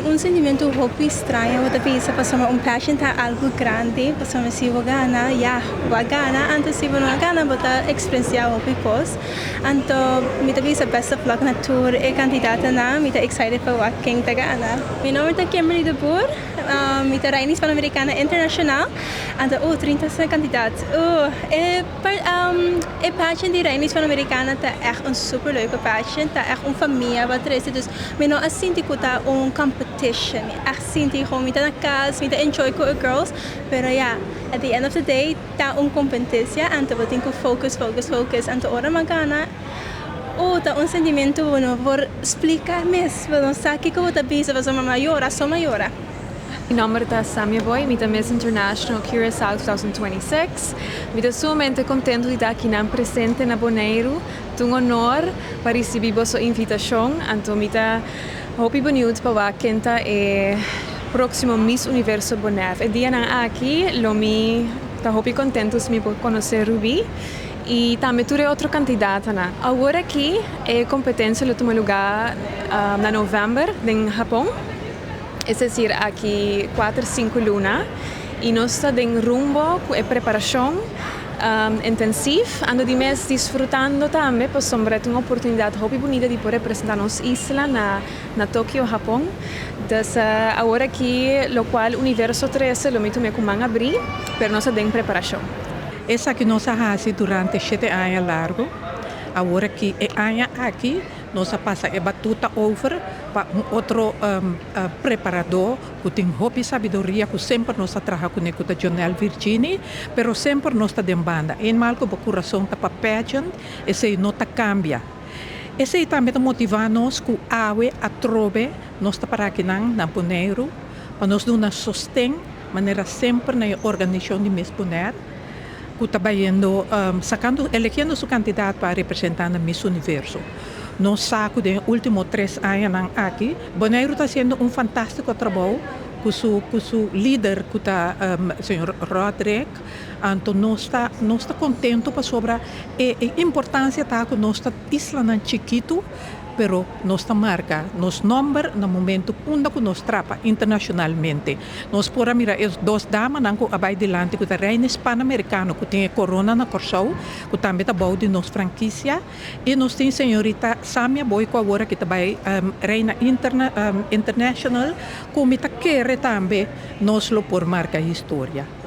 Un sentimentu hopi straño, bo ta bisa, pasobra un pageant ta algu grandi, pasobra si bo gana, ya, bo a gana, anto si bo no a gana, bo ta eksperensiá hopi kos. Anto mi ta bisa best of luck na tur e kandidatonan, mi ta excited pa wak ken ta gana. Mi nomber ta Kimberly de Boer, mi ta Reina Hispanoamericana Internacional, anto 30 kandidat. E pageant di Reina Hispanoamericana ta echt un super leuke pageant, ta echt un famia wat er is, dus mi no a sinti ku ta un competition, mi echt sinti gewoon mi ta na kas, mi ta enjoy ku e girls, pero ja, at the end of the day ta un kompetensia, anto bo tin ku focus, focus, focus, anto ora mi a gana, ta un sentimentu bo no por splika mes, bo no sa kiko bo ta bisa, pasobra mi a yora, so mi a yora. Mi nòmber ta Samia Boy, mi ta Miss International Curaçao 2026. Mi ta sumamente kontentu di ta akinan presente na Boneiru. Ta un honor pa risibí boso invitashon. Anto mi ta hopi benieuwd pa wak ken ta e próksimo Miss Universo Bonaire. E dianan aki lo mi ta hopi kontentu si mi por konosé Ruby i tambe tur e otro kandidatonan. Awor aki e kompetensia lo tuma lugá na novèmber den Hapon. Es desir, aki 4, 5 luna i nos ta den rumbo ku e preparashon intensivo. Ando di mes disfrutando tambe, pasobra ta un oportunidat hopi bunita di por representá nos isla na Tokio, Hapon. Dus awor aki, lokual Universo 13 lo mi tuma ku man habrí, pero nos ta den preparashon. Esaki nos a hasi durante 7 aña largu. Awor aki, e aña aki, nos a pasa e batuta over pa un otro preparadó ku tin hopi sabiduria, ku semper nos a traha kuné, ku ta Jonel Virgini, pero semper nos ta den banda. Eenmaal ku bo kurason ta pa pageant, esei no ta kambia. Esei tambe ta motivá nos ku awe atrobe nos ta para akinan na Boneiru, pa nos duna sosten manera semper na organisashon di Miss Bonaire, ku ta bayendo, sakando, eligiendo su kandidato pa representá na Miss Universo. Nos sa ku den último 3 añanan aki, Boneiru ta hasiendo un fantástiko trabou ku su líder, ku ta señor Roderick. Anto nos ta kontentu pasobra e importansia ta ku nos ta islanan chikitu, pero nos ta marka nos nòmber na momento unda ku nos trapa internashonalmente. Nos por a mira e dos damanan ku a bai dilanti, ku ta Reina Hispanoamericano, ku tin korona na Kòrsou, ku tambe ta bou di nos frankisia, i nos tin señorita Samia Boy, ku awor aki ta bai Reina International, ku mi ta kere tambe nos lo por marka historia.